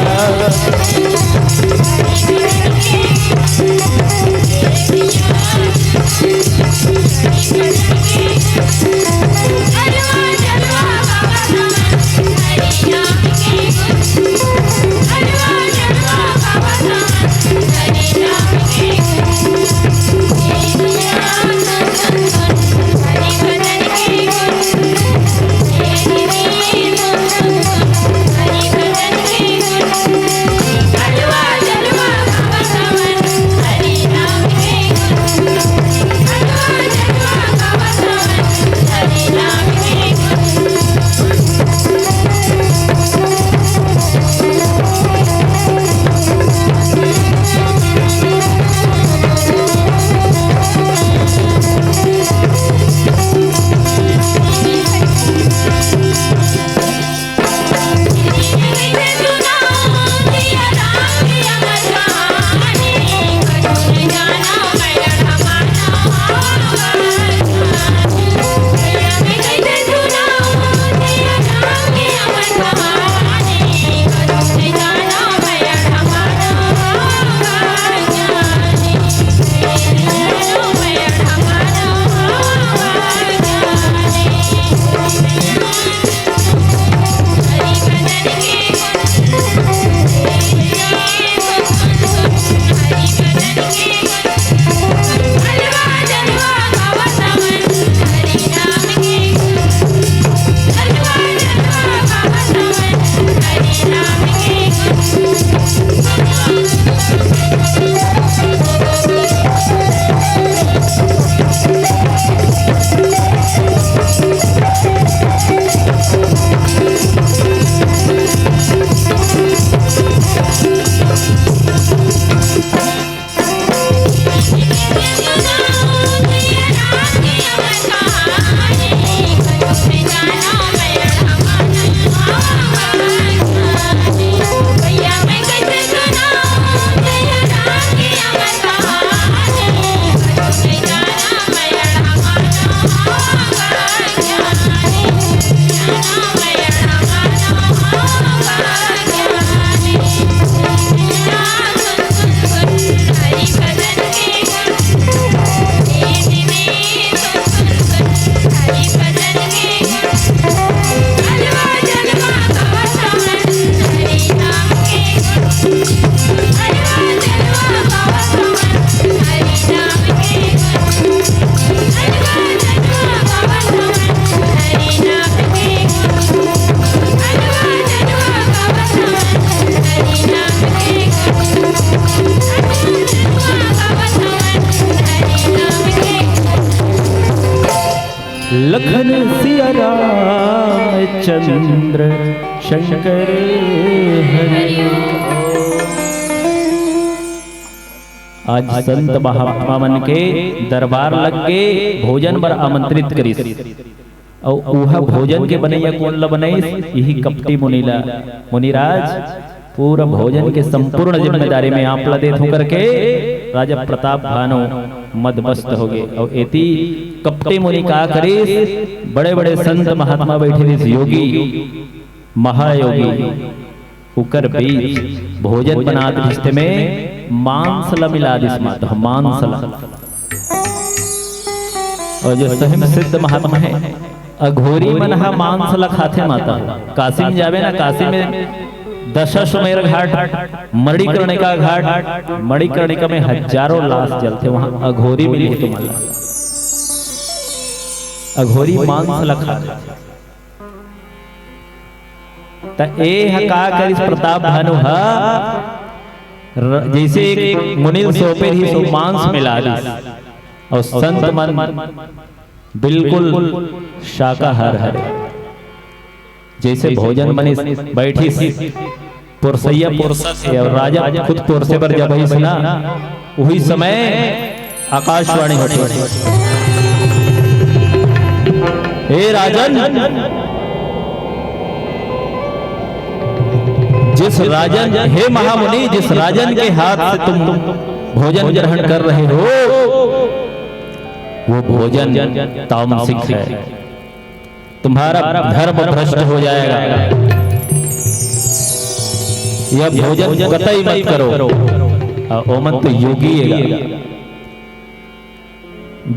लखन सिया राम चंद्र शंकर हरि। आज संत महात्मा मन के दरबार लग के भोजन बर आमंत्रित करिस। अउ उहा भोजन के बनइया कोन ल बनइस? इही कपटी मुनि ल। मुनिराज, पूरा भोजन के संपूर्ण जिम्मेदारी में आप ला देत हूँ करके राजा प्रताप भानु मदमस्त हो गए। अउ एती कपटी मुनि का करिस? बड़े बड़े संत महात्मा बैठे रिस, योगी, महायोगी, उकर बीच भोजन बनात रिस ते में मांस ला मिला दिस माता, मांस ला। अउ जो सही में सिद्ध महात्मा हे, अघोरी मन ह मांस ला खाथे माता। काशी में जाबे ना, काशी में दशाश्वमेध घाट, मणिकर्णिका घाट, मणिकर्णिका में हजारों लाश जलथे, वहां अघोरी मिलही तुमन ला। अघोरी मांस ला खाथे। त ए ह का करिस प्रताप भानु ह? र-, जइसे एक मुनि ल सौंपे रिहिस, ओ मांस मिला दिस। अउ संत मन बिल्कुल शाकाहार हरे। जइसे भोजन बनिस, बैठिस, पुरसइया पुरसत हे अउ राजा खुद पुरसे बर जब आइस ना, उही समय आकाशवाणी होथे, "हे राजन, जिस राजन, हे महामुनि, जिस राजन के हाथ से तुम भोजन ग्रहण कर रहे हो, वो भोजन तामसिक है।" तुम्हारा धर्म भ्रष्ट हो जाएगा। यह भोजन कतई मत करो। आ, ओमन तो योगी है।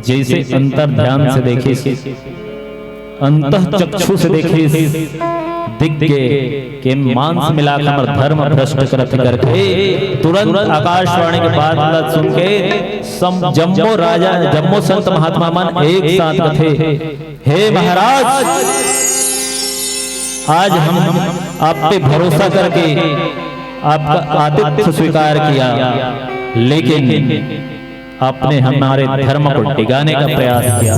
जइसे अंतर ध्यान से देखिस, अंतः चक्षु से देखिस, दिख गे कि मांस मिला के हमर धर्म भ्रष्ट करत करके तुरंत आकाशवाणी के बात ला सुन के सम-, जम्मो राजा, जम्मो संत महात्मा मन एक साथ कथे, "हे महाराज, आज हम आप पे भरोसा करके आपका आतिथ्य स्वीकार किया, लेकिन आपने हमारे धर्म को डिगाने का प्रयास किया,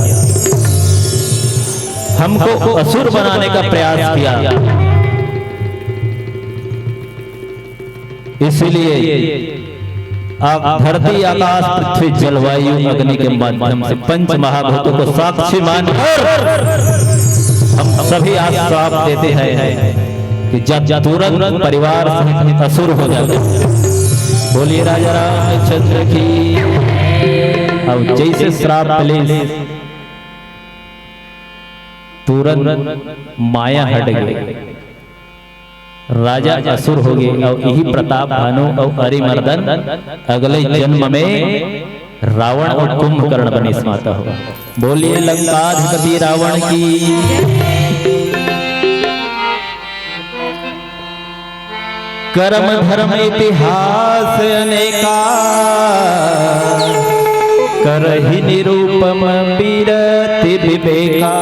हमको असुर बनाने का प्रयास किया।" इसीलिए आ-, धरती, आकाश, पृथ्वी, जलवायु, अग्नि के माध्यम से पंच महाभूतों को साक्षी मानकर हम सभी आज श्राप देते हैं कि जा, जा, तुरंत परिवार सहित असुर हो जाते। बोलिए राजा रामचंद्र की। अब जैसे श्राप मिले, तुरंत माया हट गई। राजा असुर हो गए अउ इही प्रताप भानु अउ अरिमर्दन अगले जन्म में रावण अउ कुंभकर्ण बनिस माता हो। बोलिए लंकाधिपति रावण की। करम धरम इतिहास अनेका, करहि निरूपम पीरति विवेका।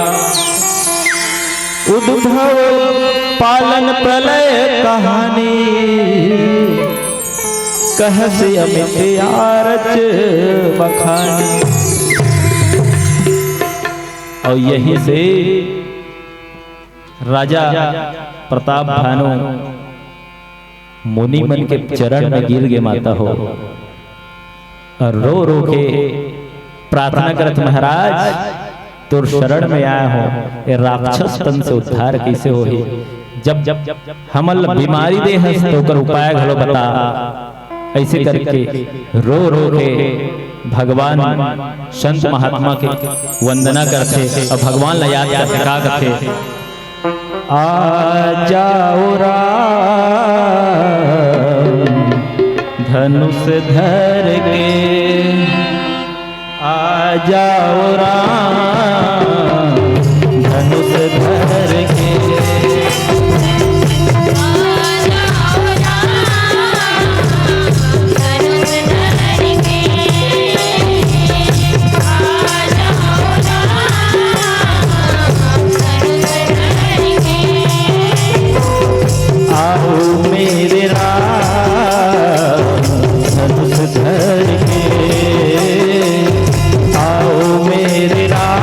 उद्भव पालन प्रलय कहानी, कहसि अमित आरच बखानी। अउ यही से राजा प्रताप भानु मुनि मन के चरण में गिर गे माता हो, अउ रो रो के प्रार्थना करत, महाराज, तोर शरण में आए हो, ए राक्षस तन से उद्धार कैसे होही? जब, जब हमन ल बीमारी दे हस, तो ओकर उपाय घलो बता। ऐसे करके रो रो के भगवान संत महात्मा के वंदना करथे अउ भगवान ला याद करथे, का कथे? आ जाओ राम धनुष धर के, आ जाओ राम धनुष धर के। आओ मेरे राम धनुष धर के, आओ मेरे राम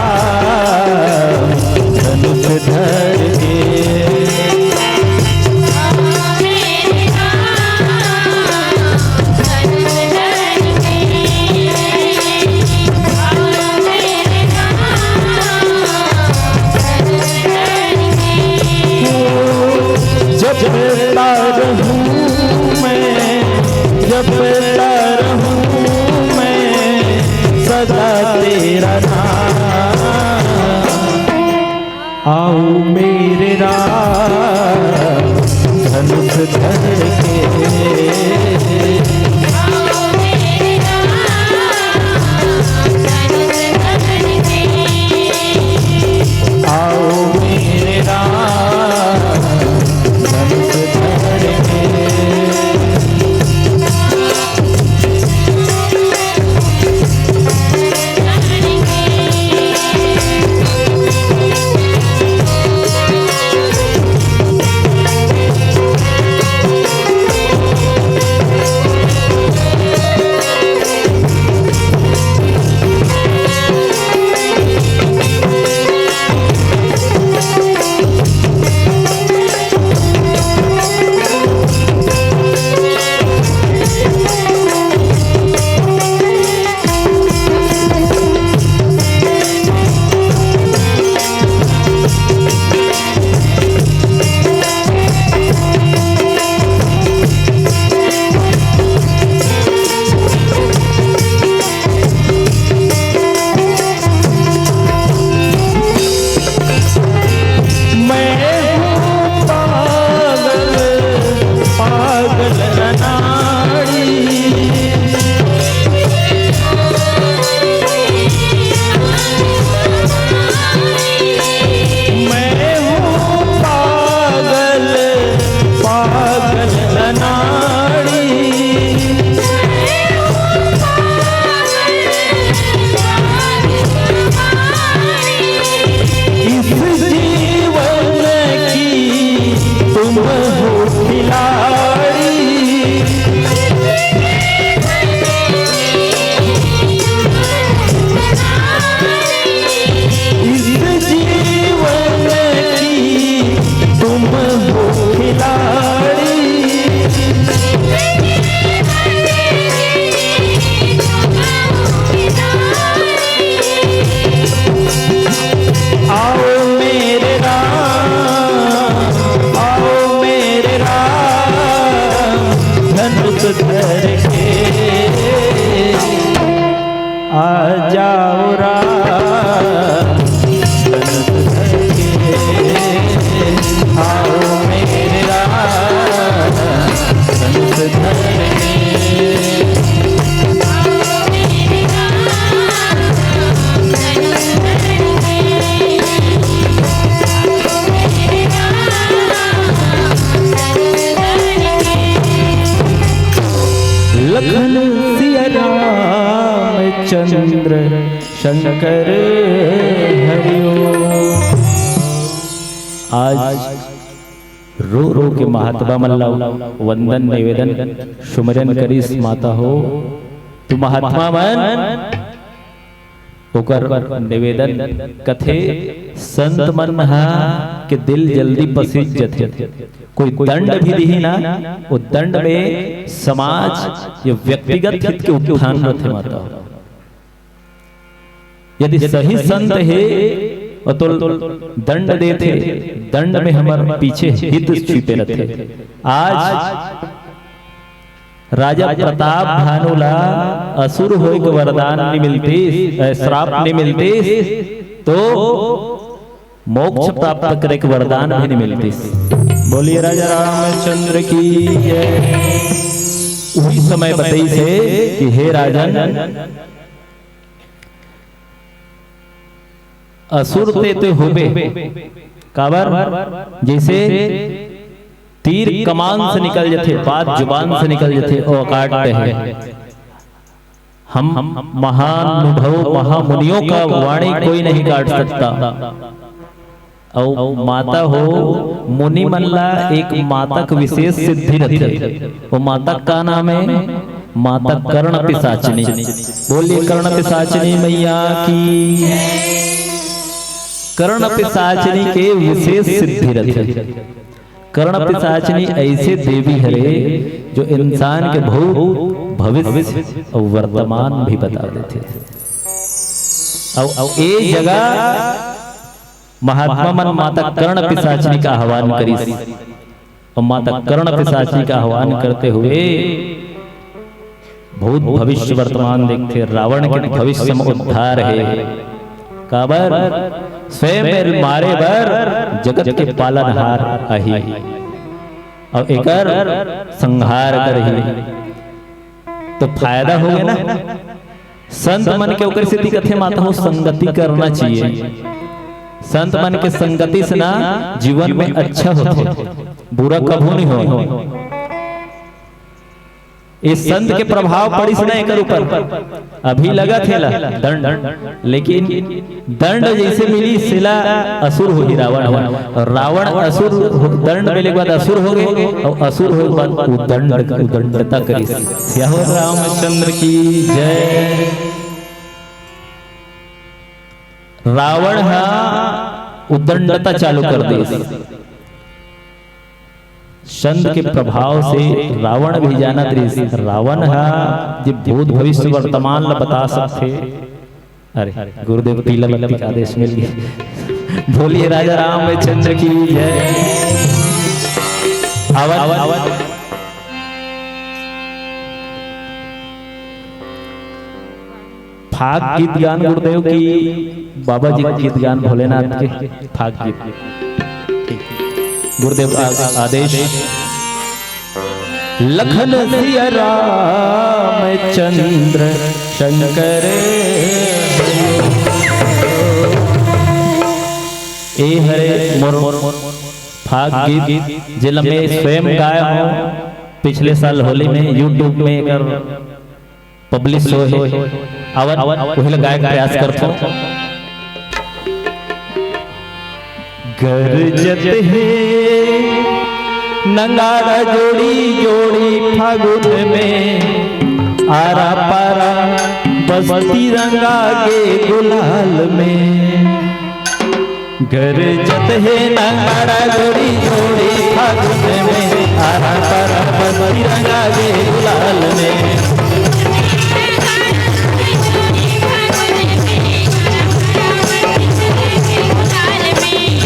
आओ मेरे राम, धनुष धर के। आओ मेरे राम, धनुष धर के। मैं हूँ पागल, पागल अनाड़ी। मैं हूँ पागल, पागल अनाड़ी। इस जीवन की तुम हो खिलाड़ी। इस जीवन की तुम हो खिलाड़ी। आओ मेरे राम, आओ मेरे राम, धनुष धर के। आ जाओ राम, धनुष धर के। आओ मेरे राम, धनुष धर के। लखन सिया रामचंद्र शंकर हरिओ। आज रो रो के महात्मा मन ला वंदन निवेदन सुमिरन करिस माता हो। तू महात्मा मन ओकर निवेदन कथे, संत मन हा के दिल जल्दी पसीज जथे। कोई दंड भी दिही ना, वो दंड में समाज या व्यक्तिगत हित के उत्थान रथे माता। यदि सही संत हे और तो दंड देथे, दंड में हमर पीछे हित छिपे रथे। आज राजा प्रताप भानु ला असुर होय के वरदान नहीं मिलतीस, अ, श्राप नहीं मिलतीस, तो मोक्ष प्राप्त करे के वरदान भी नहीं मिलतीस। बोलिए राजा रामचंद्र की जय। उही समय बतईस हे कि हे राजन, असुर ते तो होबे, काबर जैसे तीर कमान से निकल जथे, बात जुबान से निकल जथे, ओ काटते हैं। हम महानुभव महामुनियों का वाणी कोई नहीं काट सकता। अउ माता हो, मुनि मन ला एक मातक विशेष सिद्धि रथे। वो मातक का नाम है? मातक कर्ण पिशाचिनी। बोलिए कर्ण पिशाचिनी मैया की। कर्ण पिशाचिनी के विशेष सिद्धि रथे। कर्ण पिशाचिनी ऐसे देवी हरे जो इंसान के भूत, भविष्य और वर्तमान भी बता देथे। अउ, अउ ए जगह महात्मा मन माता कर्ण पिशाचिनी का आह्वान करिस। अउ माता कर्ण पिशाचिनी का आह्वान करते हुए भूत भविष्य वर्तमान देखथे, रावण के भविष्य में उद्धार हे। काबर? स्वयं ल मारे बर जगत के पालनहार आही, अउ एकर संहार करही। तो फायदा हो गया ना। संत मन के ओकर सेती कथे माता हो, संगति करना चाहिए। संत मन के संगति से ना जीवन में अच्छा होथे, बुरा कभू नहीं हो। ये संत के प्रभाव पड़िस ना एकर ऊपर, अभी लगत हे ला दंड, लेकिन दंड जैसे मिली सेला असुर होही रावण ह। और रावण असुर हो-, दंड मिले के बाद असुर हो गए, और असुर होए के बाद उदंड, उदंडता करिस। सियावर रामचंद्र की जय। रावण हा उदंडता चालू कर दिस। संत के प्रभाव से रावण भी जानत रहिस, रावण हा जे भूत भविष्य वर्तमान ला बता सकथे। अरे गुरुदेव, पीला बत्ती का आदेश मिल गया। बोलिए राजा रामचंद्र की जय। आवत, आवत। फाग गीत गान गुरुदेव की, बाबा जी के गीत गान भोलेनाथ के, फाग गीत। गुरुदेव आ-, आदेश। लखन सिया राम चंद्र शंकर। ए हरे मोर, मोर फाग गीत, जेला मैं स्वयं गाया हूँ। पिछले साल होली में YouTube में एकर publish होए हे। आवत, आवत, उही ला गाए के प्रयास करथों। गरजत हे नंगारा जोड़ी जोड़ी फागुन में, आरा पारा बस्ती रंगा गे गुलाल में। गरजत हे नंगारा जोड़ी जोड़ी फागुन में, आरा पारा बस्ती रंगा गे गुलाल में।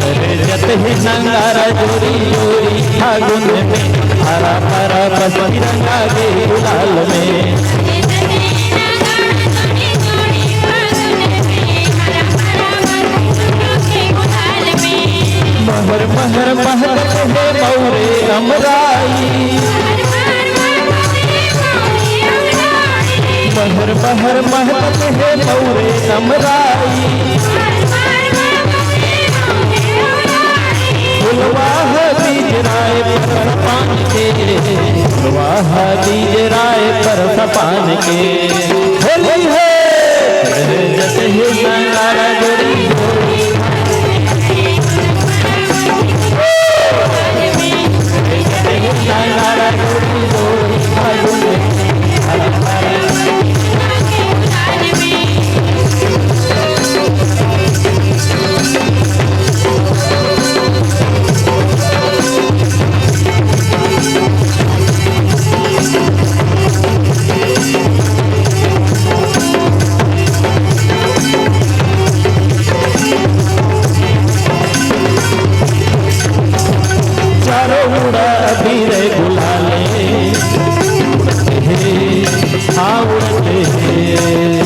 गरजत हे नंगारा जोड़ी जोड़ी फागुन में, आरा पारा बस्ती रंगा गे गुलाल में। महर महर महकत हे मौरे अमराई। महर महर महकत हे मौरे अमराई। फुलवा ह बीज राय परस पान के, फुलवा ह बीज राय परस पान के। होली है। जत ही संगारा गोरी गोरी। जत ही संगारा गोरी गोरी। चारों मुड़ा अबीर गुलाले, उड़ते हैं, हाँ, उड़ते हैं।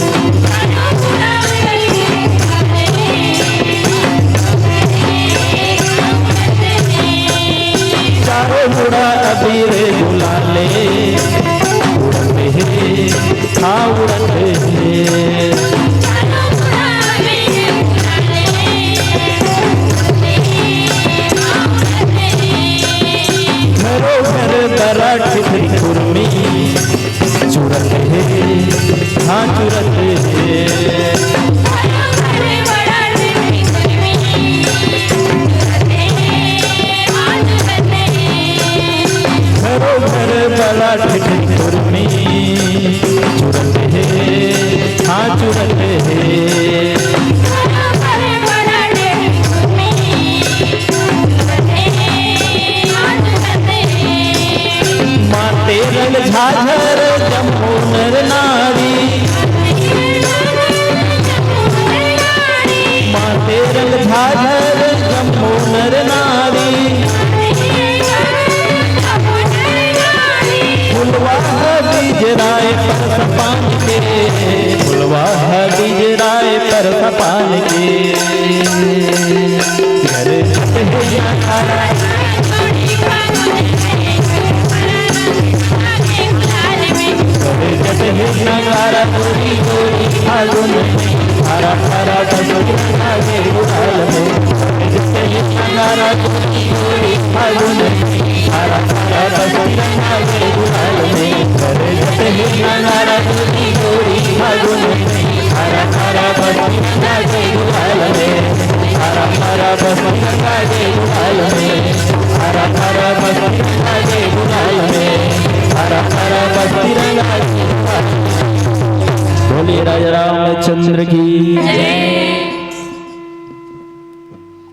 चारों मुड़ा अबीर गुलाले, उड़ते हैं, हाँ, उड़ते हैं। घरों घर बरा ठिठरी कुर्मी, चुरत हे, हाँ चुरत हे। घरों घर बरा ठिठरी कुर्मी, चुरत हे, हाँ चुरत हे। माते रंग झाझर जम्मो नर नारी। माते रंग झाझर जम्मो नर नारी। फुलवा ह बीज राय परस पान के, फुलवा ह बीज राय परस पान के।